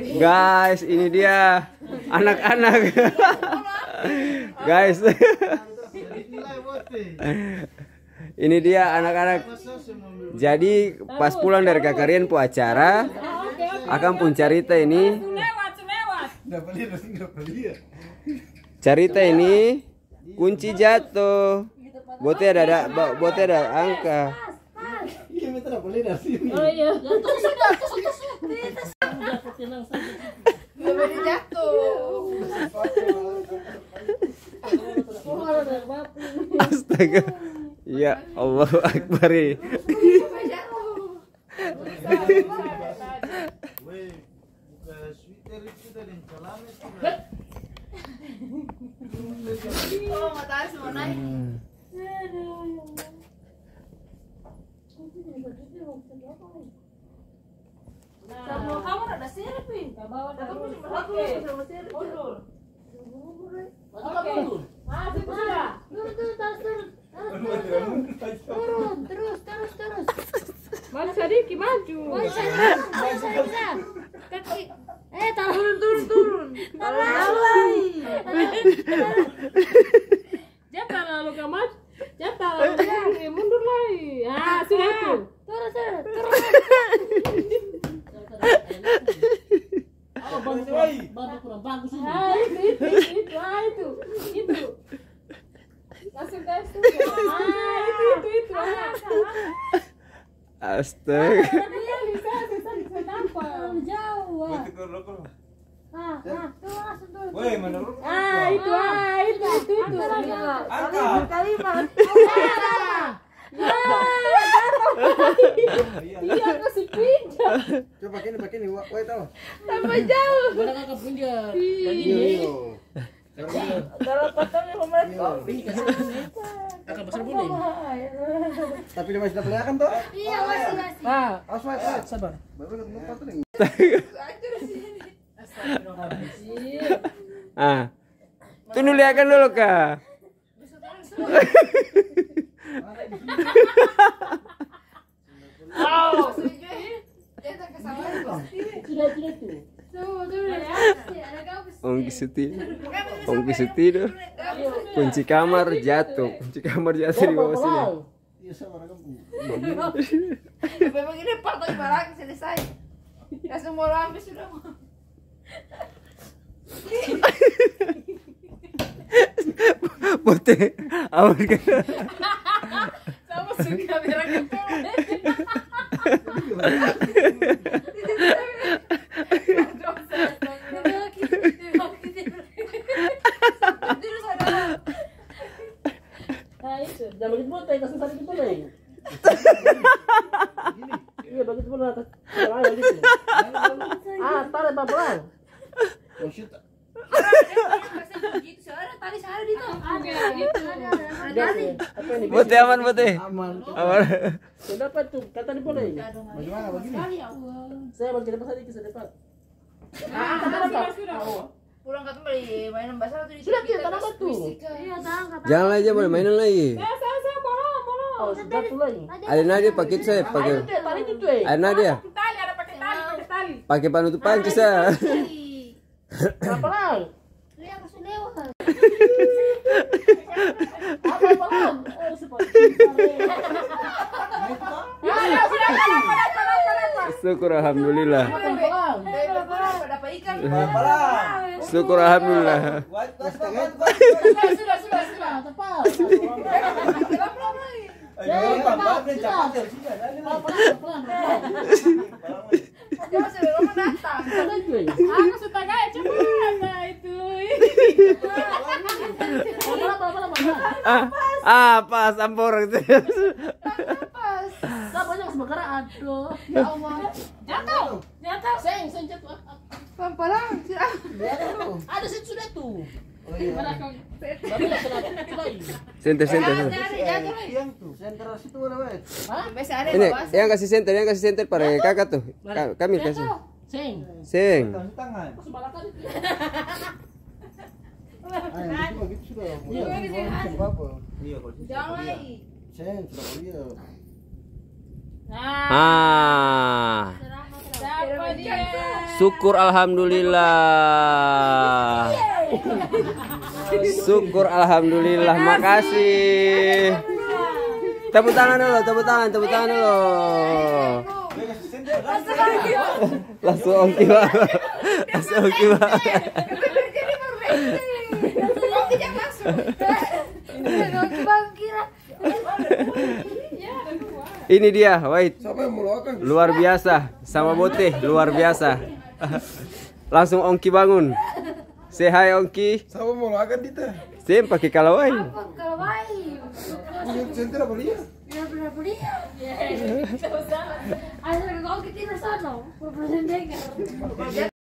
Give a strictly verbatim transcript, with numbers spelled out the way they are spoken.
Guys, ini dia anak-anak. Guys. Ini dia anak-anak. Jadi pas pulang dari kakarian pu acara, akang pung carita ini. Carita ini kunci jato. Bote ada, ada, bo-, bote ada angka. Iya, beta dapat lihat dari sini. Oh, iya. Ya, terus sudah, terus, terus. Tenang saja. Nggak boleh jatuh. Astaga. Ya, Allahu Akbar. Weh, buka sweater itu dan celana itu. Oh, matahari semua naik. Aduh. Samua kamar ada seri, Pi. Katong musti pake. Mundur. Oke. Ah, situ sudah. Turun, turun, tarus, turun. Tarus, tarus, tarus. Turun, terus, terus, terus. Maju sadiki, maju. Maju sadiki, maju sadiki. Kaki. Eh, tarus. Turun, turun, turun. Tarus lai. Jang talalu ka maju, jang talalu jang, eh, mundur lai. Ah, sudah itu. Turun, turun, turun. Oh, bantu kurang, bantu kurang bagus ini. Ah, itu, itu, itu, itu, ah, itu. Itu. Langsung gas tuh. Ah, itu, itu, itu. Ah. Astaga. Ah, dia bisa, bisa, bisa nampak. Terlalu jauh, ah. Woi, tegur rokok. Ah, ah, tuh langsung tuh. Woi, mana rokok? Ah, itu, ah, itu, itu, itu. Angkat. Kalimat. Ah. Ya, jatuh. Iya, kasih pindah. Coba pakai ini, pakai ini, woi, tahu. Tambah jauh. Mana kakak pindah? Iya. Iya, iya. Dalam patang lima menit. Iya. Kakak besar boleh. Tapi dia masih dapat liakan toh? Iya, masih, masih. Ah, awas, awas, awas. Sabar. Baru dapat empat nih. Ah. Tunggu liakan dulu kah? Sudah, sudah tuh. Ongki Sutino. Ongki Sutino. Kunci kamar jatuh. Kunci kamar jatuh di bawah sini. Memang ini part dari barang selesai. Langsung mau lambe sudah. Bote, awan ka. Sama suka kamera ketawa. Nah, itu. Jangan begitu, bote, kasih satu gitu, Leng. Iya, begitu, bote, atas. Jangan begitu. Ah, tarik pelan-pelan. Maksud Bote aman, Bote. Aman. Aman. Kenapa tuh? Kata di boleh. Bagaimana begini? Saya bagi dapat sadiki, saya dapat. Ah, sudah, sudah. Pulang katong bali mainan basar tuh di. Sudah, tidak, kenapa tuh? Iya, tangan. Jangan lagi, boleh mainan lagi. Saya, saya, saya, bolong, bolong. Oh, sudah tuh lagi. Ada nadi pakai saya, pakai. Ada nadi ya? Pakai tali, ada pakai tali, pakai tali. Pakai panutup panci saya. Berapa lang? Dia harus lewat. Apa, apa lang? Oh, seperti itu. Syukur alhamdulillah. Apa lang? Syukur alhamdulillah. Sudah, sudah, sudah, sudah. Tepat. Pelan, pelan, pelan, pelan. Jauh sebelum datang. Aku suka gaya cepat, nah, itu. Ah, ah, pas, ampor gitu. Pas. Lah, banyak bergerak, aduh. Ya Allah. Jatuh, jatuh. Seng, seng jatuh. Pelan-pelan, sudah. Ada sih sudah tuh. Oh, iya. Senter, senter, senter. Yang tuh, senter situ mana, weh? Hah? Ini, yang kasih senter, yang kasih senter pada kakak tuh. Ka-, kami kasih. Seng. Seng. Tangan, tangan. Ah, yang gitu, gitu sudah. Iya. Apa? Iya, kalau gitu. Jangan lagi. Seng, sudah kuliah. Nah. Ah. Syukur alhamdulillah. Syukur alhamdulillah. Makasih. Tepuk tangan dulu, tepuk tangan, tepuk tangan dulu. Langsung ongki bangun. Langsung ongki bangun. Ini dia, wait. Siapa yang mau doakan? Luar biasa, sama Bote, luar biasa. Langsung ongki bangun. Say hi, ongki. Siapa mau doakan kita? Seng pake kalawai. Apa kalawai? Punya senter apa dia? Dia pernah beli. Asal kau kita sana, pernah dengar.